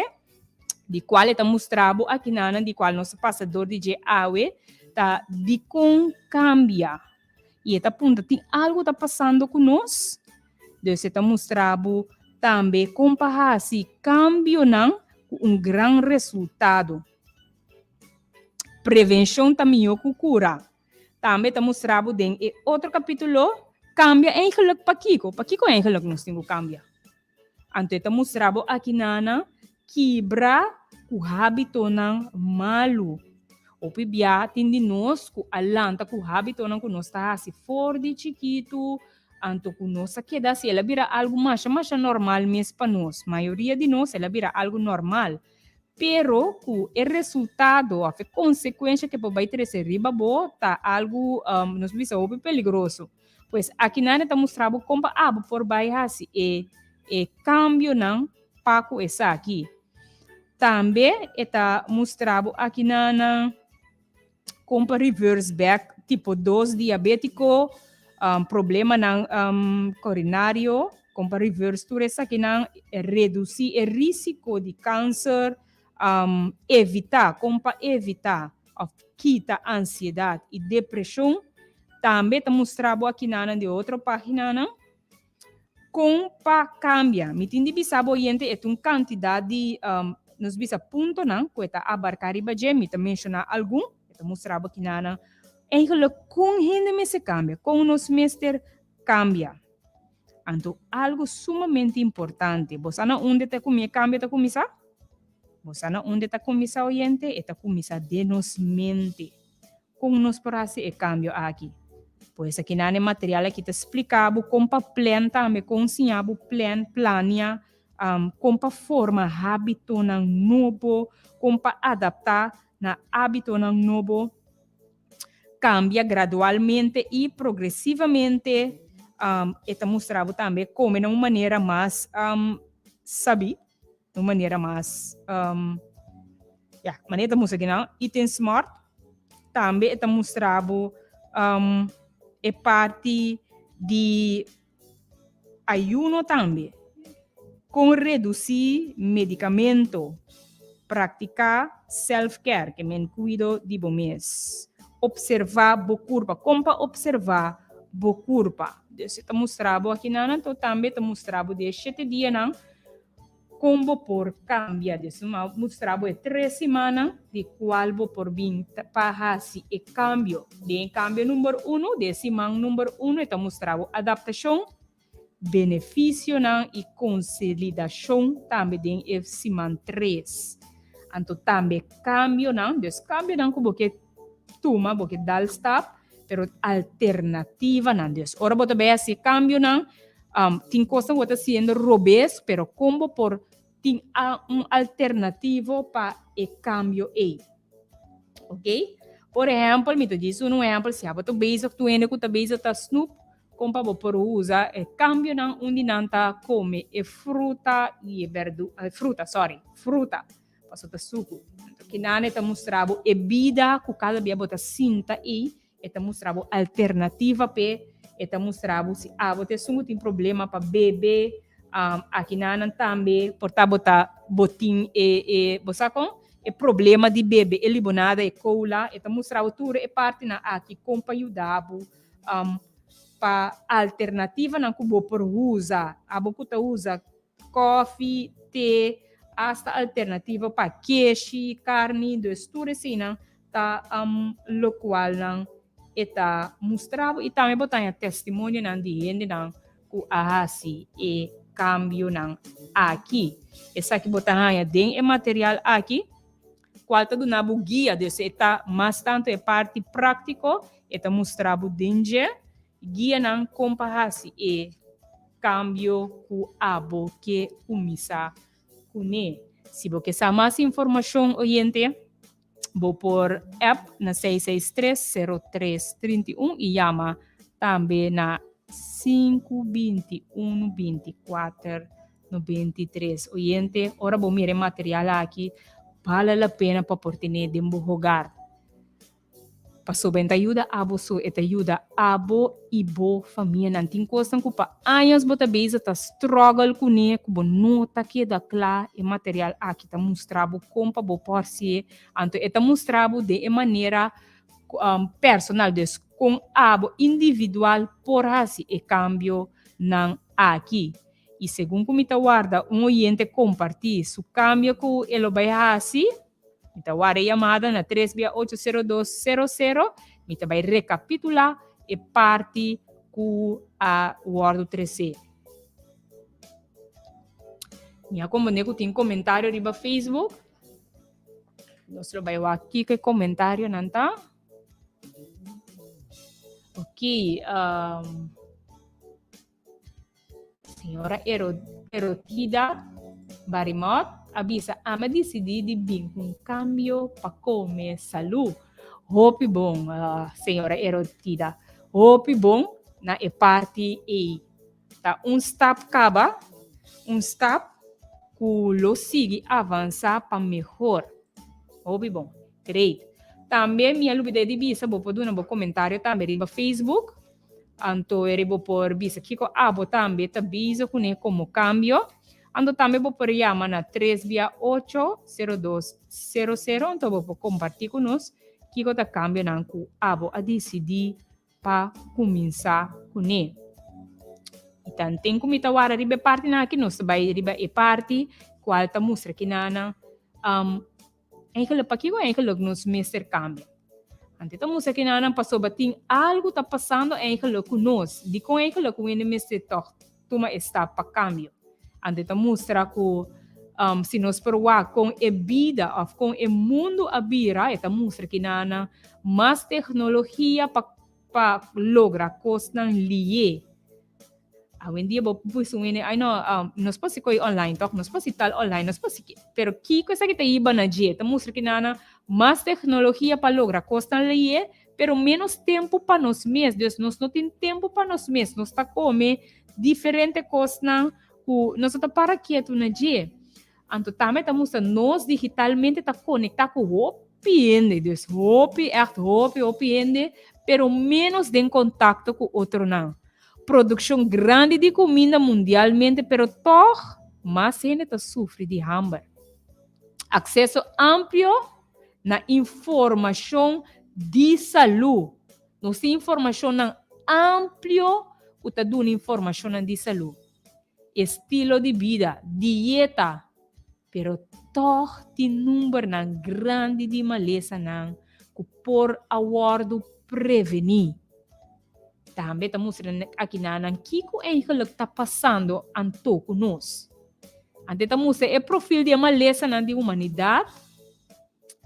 [SPEAKER 1] Di kual e ta mustra bo akinanan di kual nos a pasa dor di dje awe ta dikon kambia. I e ta puntra tin algu ta pasando ku nos? Dus e ta mustra bo tambe kon pa hasi kambionan ku un gran resultado. Prevenshon ta mihó ku kura. Tambe ta mustra bo den e otro kapítulo kambia eigenlik pakiko. Pakiko eigenlik nos tin ku kambia? Anto e ta mustra bo akinana kibra ku hábitonan malu. Hopi bia tin di nos ku a lanta ku hábitonan ku nos ta hasi for di chikitu, anto ku nos a keda hasi. El a bira algu masha masha normal mes pa nos. Mayoria di nos el a bira algu normal. Pero ku e resultado òf e konsekuensha ku e por bai trese riba bo ta algu, nos bisa, hopi peligroso. Pues akinan e ta mustra bo kon pa abo por bai hasi e e kambionan pa ku esaki. Tambe e ta mustra bo akinanan kon pa reverse back tipo dos diabetiko, problemanan korinario, kon pa reverse tur esakinan, redusí e risiko di kanser, evitá, kon pa evitá òf kita ansiedat i depreshon. Tambe ta mustra bo akinanan di otro páginanan kon pa kambia. Mi tin di bisa bo oyente e ta un kantidat di nos bisa puntonan ku e ta abarká riba dje. Mi ta menshoná algun. E ta mustra bo akinanan eigenlijk kon hende mester kambia, kon nos mester kambia. Anto algu sumamente importante, bo sa na unda ta e kambio ta kuminsá? Bo sa na unda ta kuminsá oyente? E ta kuminsá den nos mente. Kon nos por hasi e kambio aki? Pues akinan e material aki ta splika bo kon pa plan tambe, kon siña bo plan, plania, kon pa forma hábitonan nobo, kon pa adaptá na hábitonan nobo. Kambia gradualmente i progresivamente. E ta mustra bo tambe kome na un manera mas sabí, un manera mas, ya, manera e ta mustra kinan, eating smart. Tambe e ta mustra bo e parti di Ayuno tambe. Kon redusí medikamento. Praktiká self-care, ke men kuido di bo mes. Opservá bo kurpa. Kon pa opservá bo kurpa? Dus e ta mustra bo akinan, anto tambe ta mustra bo di e shete dianan Kon bo por kambia? Des un a mustra bo e tres simannan di kual bo por bin pa hasi e kambio. Den e kambio number uno, den e siman number uno e ta mustra bo adaptashon, benefisionan i konsolidashon tambe den e siman tres. Anto tambe kambionan, dus kambionan ku bo ke tuma, bo ke dal stap, pero alternativanan. Dus ora bo ta bai hasi e kambionan, tin kosnan ku bo ta hasiendo robes, pero kon bo por tin un alternativo pa e kambio ei. Ok? Por ehèmpel, mi ta djis un ehèmpel, si abo ta bezig, tur hende ku ta bezig ta snoep, kon pa bo por usa e kambionan un di nan ta kome e fruta i e bèrdu, fruta, sorry, fruta. Paso ta suku. Anto kinan e ta mustra bo e bida ku kada bia bo ta sinta ei, e ta mustra bo alternativa p'e, e ta mustra bo si abo ta esun ku tin problema pa bebe, akinanan tambe por ta bo ta bo tin e e bo sa kon? E problema di bebe e libonada, e kola, e ta mustra bo tur e partinan aki kon pa yuda bo pa alternativanan ku bo por usa, abo ku ta usa Kofi, te, hasta alternativa pa keshi, karni, dus tur eseinan ta lokualnan e ta mustra bo i tambe bo ta haña testimonionan di hendenan ku a hasi e kambionan aki. Esaki bo ta haña den e material aki, kual ta duna bo guia, dus e ta mas tantu e parti práktiko e ta mustra bo den dje guianan kon pa hasi e Kambio ku abo ke kuminsá kuné. Si bo ke sa mas informashon oyente, bo por app na 663 03 31 i yama tambe na 5 21 24 93. Oyente, ora bo mira e material aki, bale la pena pa por tene den bo hogar. Pasobra e ta yuda abo so, e ta yuda abo i bo famianan. Tin kosnan ku pa años bo ta bezig ta struggle kuné ku bo no ta keda kla. E material aki ta mustra bo kon pa bo por hasié. Anto e ta mustra bo den e manera personal, dus kon abo individual por hasi e kambionan aki. I segun ku mi ta warda un oyente kompartí su kambio ku e lo bai hasi, Mi ta wara e yamada na tres bia ocho sero dos sero sero. Mi ta bai rekapitulá e parti ku a wòrdu tresé. Mi a komprendé ku tin komentario riba Facebook. Nos lo bai wak kiko e komentarionan ta. Ok, um, Señora Erotida Barimot a bisa ama disidí di bin ku un kambio pa kome salú. Hopi bon, señora Erotida. Hopi bon na e parti ei. Ta un stap kaba, un stap ku lo sigui avansá pa mehor. Hopi bon. Great. Tambe mi a lubid'é di bisa bo por duna bo komentario tambe riba Facebook. Anto eri bo por bisa kiko abo tambe ta bisa kuné komo kambio. Anto tambe bo por yama na tres bia ocho, sero dos, sero sero anto bo por kompartí ku nos kiko ta kambionan ku abo a disidí pa kuminsá kuné. I tanten ku mi ta wara riba e partinan aki nos ta bai riba e parti kual ta mustra kinanan Eigenlijk, pakiko eigenlijk nos mester kambia? Anto ta mustra kinanan pasobra tin algu ta pasando eigenlijk ku nos. Dikon eigenlijk un hende mester tòg tuma e stap pa kambio? Anto ta mustra ku si nos por wak kon e bida òf kon e mundu a bira, e ta mustra kinanan mas teknologia pa pa logra kosnan lié. Awendia bo bisa un hende, ay no, nos por si koe online toch, nos por si tal online, nos por si ki. Pero kiko esaki ta hiba na dje? Ta mustra ki nana mas teknologia pa logra kosnan leye, pero menos tempu pa nos mes. Dus nos no tin tempu pa nos mes, nos ta kome diferente kosnan ku nos no ta para ketu na dje. Anto tambe ta mustra nos digitalmente ta konektá ku hopi hende, dus hopi, ègt hopi, hopi hende, pero ménos den kontakto ku otronan. Produkshon grandi di kuminda mundialmente, pero tòg mas hende ta sufri di hamber. Akseso amplio na informashon di salú. Nos tin informashonnan amplio ku ta duna informashonnan di salú. Estilo di bida, dieta, pero tòg tin numbernan grandi di malesanan ku por a wòrdu prevení. Tambe ta mustra akinanan kiko eigenlik ta pasando anto ku nos. Ante ta mustra e profil di e malesanan di humanidat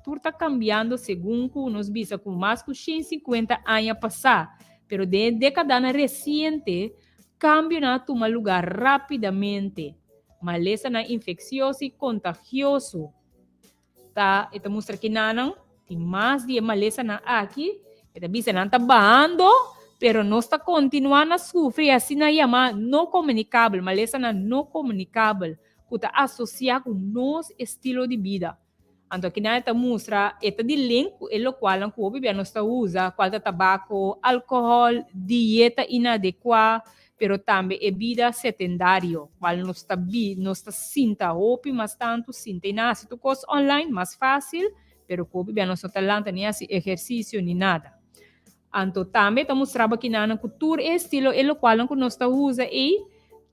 [SPEAKER 1] Tur ta kambiando segun ku nos bisa ku mas ku 150 aña pasá, pero den e dékadanan resiente kambionan a tuma lugá rápidamente. Malesanan infeksioso i kontagioso ta e ta mustra kinanan tin mas di e malesanan aki, e ta bisa nan ta bahando, pero nos ta kontinuá na sufri asina yamá no komunikabel, malesanan no komunikabel ku ta asosiá ku nos estilo di bida. Anto akinan e ta mustra e ta di link ku e lokualnan ku hopi bia nos ta usa, kual ta tabako, alkohòl, dieta inadekuá, pero tambe e bida setendario, kual nos ta bi nos ta sinta hopi mas tantu sinta i nan hasi tur kos online mas fásil, pero ku hopi bia nos no ta lanta ni hasi ehersisio ni nada. Anto tambe ta mustra bo kinanan ku tur e estilo e lokualnan ku nos ta usa ei,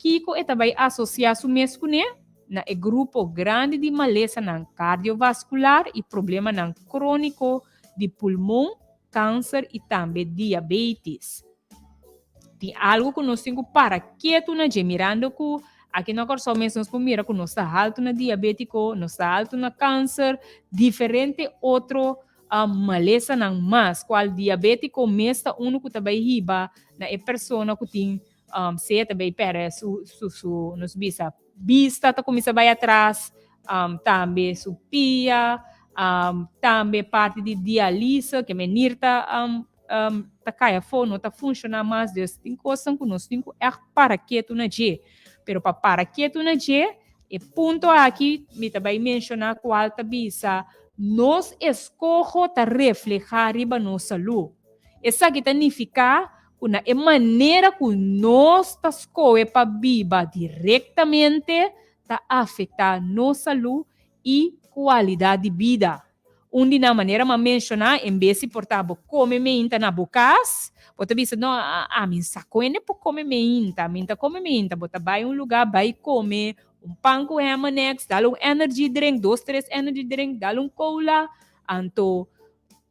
[SPEAKER 1] kiko e ta bai asosiá su mes kuné na e grupo grandi di malesanan kardiovaskular i problemanan króniko di pulmon, kanser i tambe diabeitis. Tin algu ku nos tin ku para ketu na dje mirando ku aki na Kòrsou mes nos por mira ku nos ta haltu na diabétiko, nos ta haltu na kanser, diferente otro malesanan mas, cual diabetico mes ta uno cu ta bay hiba na e persona cu tin sea ta bay perde su su su nos bisa bista ta cuminsa bay atras, tambe su pia, tambe parti di dialise ke menir ta ta cay afo no ta funciona mas, dus tin cosnan cu nos tin cu echt para ketu na dje, pero pa para ketu na dje e punto aki mi ta bay menciona cual ta bisa. Nos eskoho ta reflehá riba nos salú. Esaki ta nifiká ku na e manera ku nos ta skohe pa biba direktamente ta afektá nos salú i kualidat di bida. Un di nan manera m'a menshoná, en bes di por ta bo kome meinta na bo kas, bo ta bisa, no, ami n sa kuende por kome meinta, mi n ta kome meinta. Bo ta bai un lugá bai kome un pan ku ham and eggs, dal un energy drink, dos tres energy drink, dal un cola, anto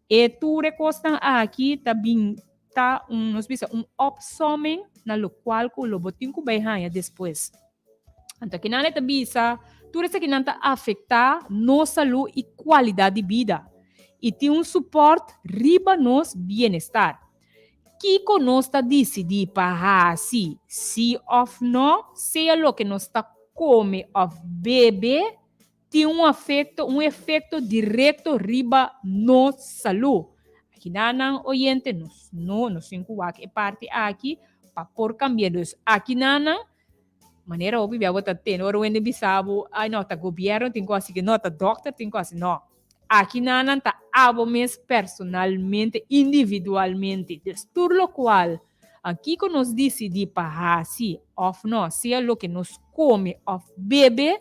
[SPEAKER 1] e tur e kosnan aki ta bin ta un, nos bisa, un opsomming na lokual ku lo bo tin ku bai haña despues. Anto kinan e ta bisa, tur esakinan ta afektá nos salú i kualidat di bida i tin un supòrt riba nos bienestar. Kiko nos ta disidí pa hasi, sí òf nò, sea loke nos ta kome òf bebe, tin un afekto, un efekto direkto riba nos salú. Akinanan oyente, nos no, nos tin ku wak e parti aki pa por kambia. Dus akinanan Manera hopi bia bo ta tende ora wende bisa bo, ay no, ta gobierno tin ku hasi ke, no, ta dokter tin ku hasi. No. Aki nan ta abo mes personalmente, individualmente. Dus tur lokual kiko nos disidí pa hasi òf no, sea loke nos kome òf bebe,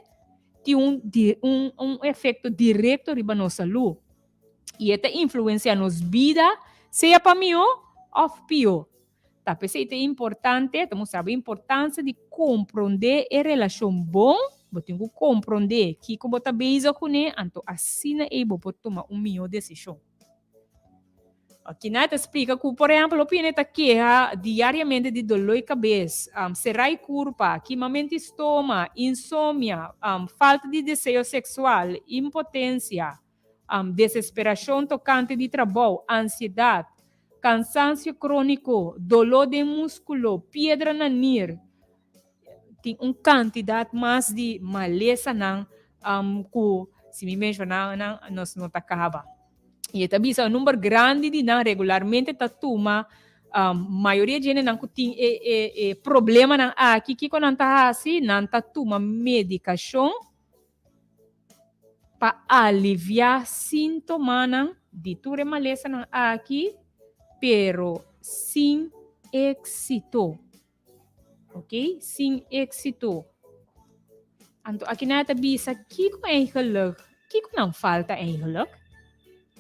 [SPEAKER 1] tin un un un efekto direkto riba nos salú. I e ta influensiá nos bida, sea pa mihó òf pió. Ta p'esei ta importante, ta mustra bo importancia di comprende e relacion bon, bo tin cu comprende kico bo ta bezig cune, anto asina ei bo por tuma un miho decision. Kina ta splica cu, por ehempel, hopi hende ta keha diariamente di doloi cabes, serai curpa, kimamento di stoma, insomnia, falta di deseo sexual, impotencia, desesperacion tocante di trabou, ansiedad, Kansansio króniko, doló den múskulo, piedra na nir. Tin un kantidat mas di malesanan ku si mi menshoná nan nos no ta kaba. I e ta bisa un number grandi di nan regularmente ta tuma mayoria di hendenan ku tin e e e problemanan aki kiko nan ta hasi? Nan ta tuma medikashon pa aliviá síntomanan di tur e malesanan aki, pero sin éksito. Ok, sin éksito. Anto aki nan ta bisa kiko eigenlijk, kiko nan falta eigenlijk?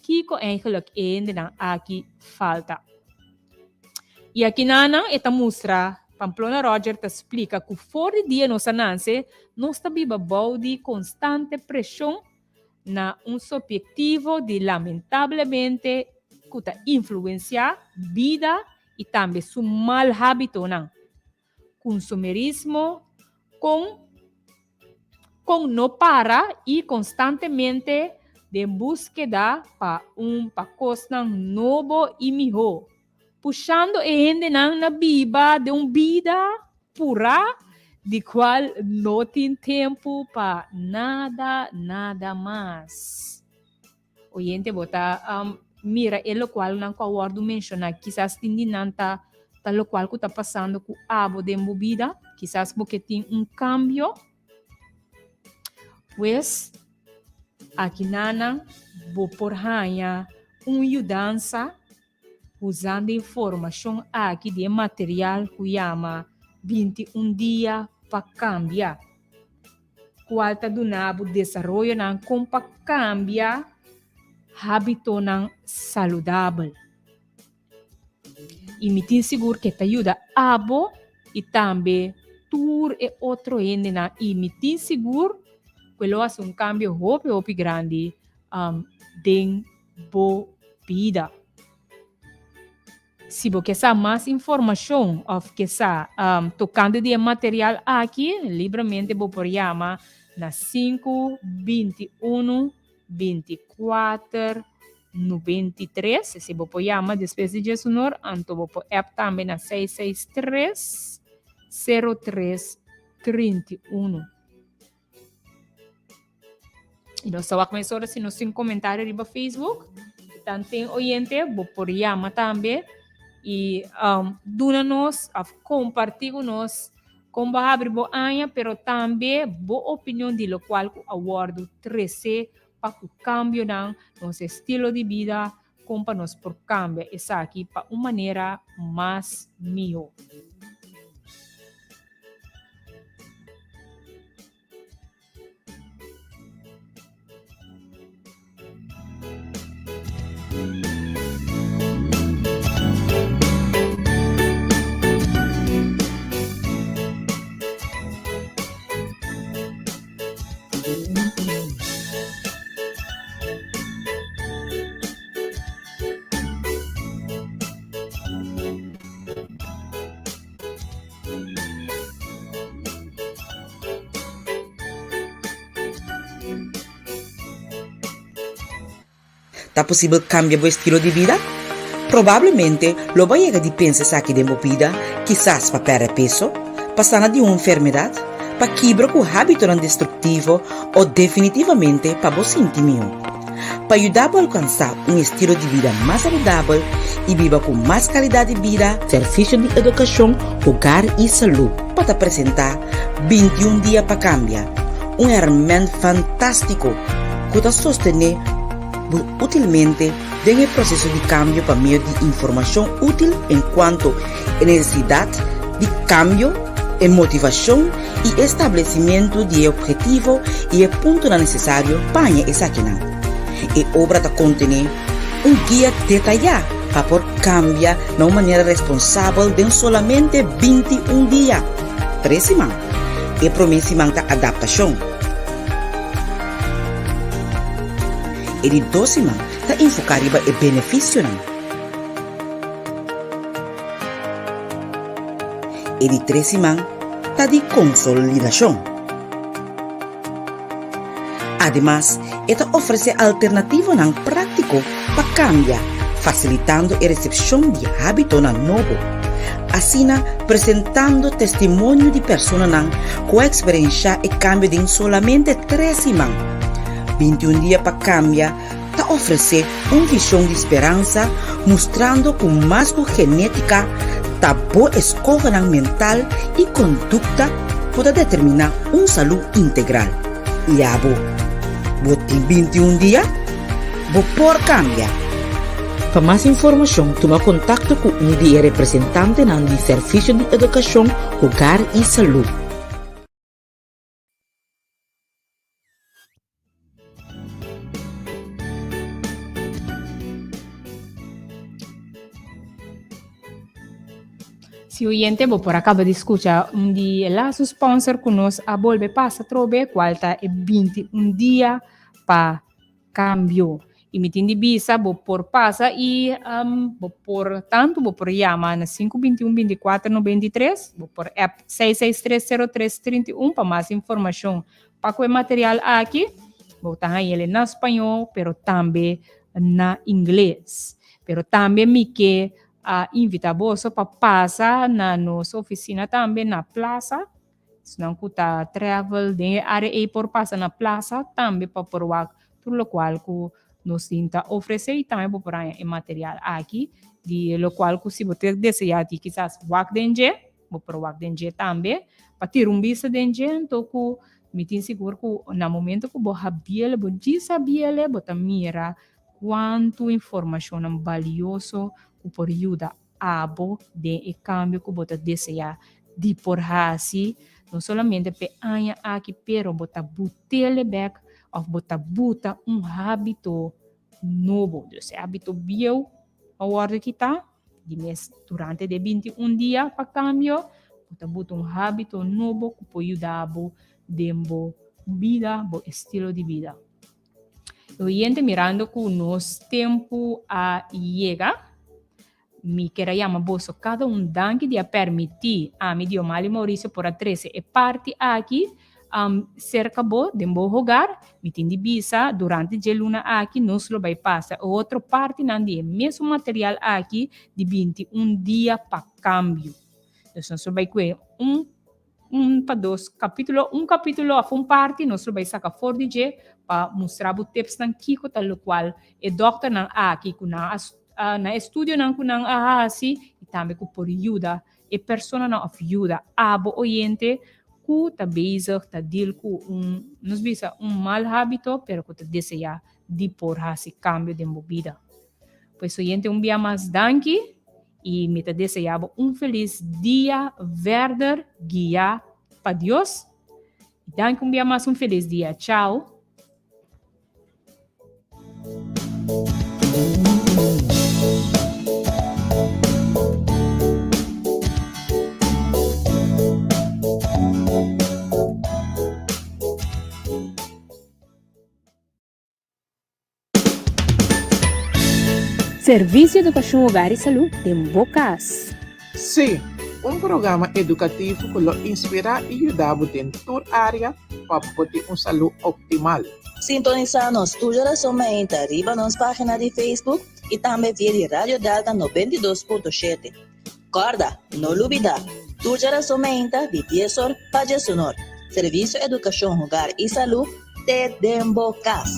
[SPEAKER 1] Kiko eigenlijk e hendenan aki falta? I akinanan e ta mustra, Pamplona Roger ta splika ku for di dia nos a nanse, nos ta biba bou di konstante preshon na un sopiektivo di lamentablemente ku ta influensiá bida i tambe su mal hábitonan. Kunsumerismo kon kon no para i konstantemente den búskeda pa un pa kosnan nobo i mihó, pushando e hendenan na biba den un bida purá di kual no tin tempu pa nada nada mas. Oyente bo ta mira e lokualnan ku a wòrdu menshoná. Kisas tin di nan ta ta lokual ku ta pasando ku abo den bo bida. Kisas bo ke tin un kambio. Pues, akinanan bo por haña un yudansa usando e informashon aki di e material ku yama 21 Dia pa Kambia. Cual ta duna bo desaroyonan con pa cambia habitonan saludabel. Y mi tin sigur ke ta yuda abo y tambe tur e otro hendenan y mi tin sigur cu e lo haci un cambio hopi hopi grandi den bo bida. Si bo ke sa mas informashon òf ke sa tokante di e material aki, libremente bo por yama na sinku 21 24 93. Esei bo por yama despues di djesunor, anto bo por app tambe na 663 03 31. Y nos ta wak mesora si nos tin comentario riba Facebook. Tanten oyente, bo por llama tambe y um, duna nos of comparti cu nos con bo habri bo aña, pero tambe bo opinion di locual cu a wordo trece. pa ku kambionan, nos estilo di bida, kon pa nos por kambia esaki pa un manera mas mihó.
[SPEAKER 5] Ta posibel kambia bo estilo di bida? Probablemente lo bo a yega di pensa esaki den bo bida, kisas pa pèrdè peso, pa sana di un enfermedat, pa kibra ku hábitonan destruktivo o definitivamente pa bo sinti mihó. Pa yuda bo alkansá un estilo di bida mas saludabel i biba ku mas kalidat di bida, Servisio di Edukashon, Hogar i Salú pa ta presentá 21 Dia pa Kambia, un hèrmènt fantástiko ku ta sostené bo útilmente den e proseso di kambio pa medio di informashon útil enkuanto e nesesidat di kambio, e motivashon i e establesimentu di e ophetivo i e puntonan nesesario pa haña esakinan. E obra ta kontené un guia detayá pa por kambia na un manera responsabel den solamente 21 dia, tres siman. E promé siman ta adaptashon. E di dos siman ta enfoká riba e benefisionan. E di tres siman ta di konsolidashon. Ademas, e ta ofresé alternativonan práktiko pa kambia, fasilitando e resepshon di hábitonan nobo. Asina, presentando testimonio di personanan ku a eksperenshá e kambio den solamente tres siman. 21 dia pa kambia ta ofresé un vishon di speransa mustrando ku mas ku genétika ta bo eskohonan mental i kondukta ku ta determiná un salú integral. I abo, bo tin 21 dia? Bo por kambia! Pa mas informashon tuma kontakto ku un di e representantenan di Servisio di Edukashon, Hogar i Salú.
[SPEAKER 1] Si oyente, bo por acaba di scucha un di e laatste sponsor cu nos a bolbe pasa trobe, cual ta e 21 dia pa cambio. Y mi tin di bisa, bo por pasa y um, bo por tanto bo por yama na 521 24 93, bo por app 663 0331 pa mas informacion. Pa cu e material aki, bo ta hañele na spañol, pero tambe na ingles. Pero tambe mi ke a invita boso pa pasa na nos oficina tambe na Plaza. Esnan ku ta travel den e área ei por pasa na Plaza tambe pa por wak tur lokual ku nos tin ta ofresé i tambe bo por haña e material aki di lokual ku si bo ta deseá di kisas wak den dje, bo por wak den dje tambe pa tira un bista den dje anto ku mi tin sigur ku na momento ku bo habiel bo djis habiel bo ta mira kuantu informashonnan balioso ku por yuda abo den e kambio ku bo ta deseá di por hasi, no solamente p'e aña aki, pero bo ta but'ele bèk òf bo ta buta un hábito nobo. Dus e hábito bieu a wòrdu kitá, di mes durante de 21 dia pa kambio, bo ta buta un hábito nobo ku por yuda bo den bo bida, bo estilo di bida. Oyente, mirando ku nos tempu a yega, mi ker a yama boso kada un danki di a permití ami, Diomali Mauricio, por a trese e parti aki um, serka bo den bo hogar. Mi tin di bisa, durante dje luna aki nos lo bai pasa e otro partinan di e mesun material aki di 21 dia pa kambio. Dus nos lo bai kue un Un pa dos kapítulo, un kapítulo òf un parti nos lo bai saka for di dje pa mustra bo tipsnan kiko ta lokual e dòkternan aki ku nan a na estudionan ku nan a hasi i tambe ku por yuda e personanan òf yuda abo oyente. ku ta bezig ta deal ku un, nos bisa un mal hábito, pero ku ta deseá di por hasi kambio den bo bida. Pues oyente un bia mas danki i mi ta deseá bo un felis dia verder guiá pa Dios. Danki un bia mas un felis dia. Chao.
[SPEAKER 6] Servisio Edukashon Hogar i Salú den bo kas.
[SPEAKER 2] Sí, un programa edukativo ku lo inspirá i yuda bo den tur área pa bo tin un salú optimal.
[SPEAKER 3] Sintonisá nos tur djarason mainta riba nos página di Facebook i tambe via di Radio Delta 92.7. Kòrda, no lubidá, tur djarason mainta di dies or pa djesunor, Servisio Edukashon Hogar i Salú te den bo kas.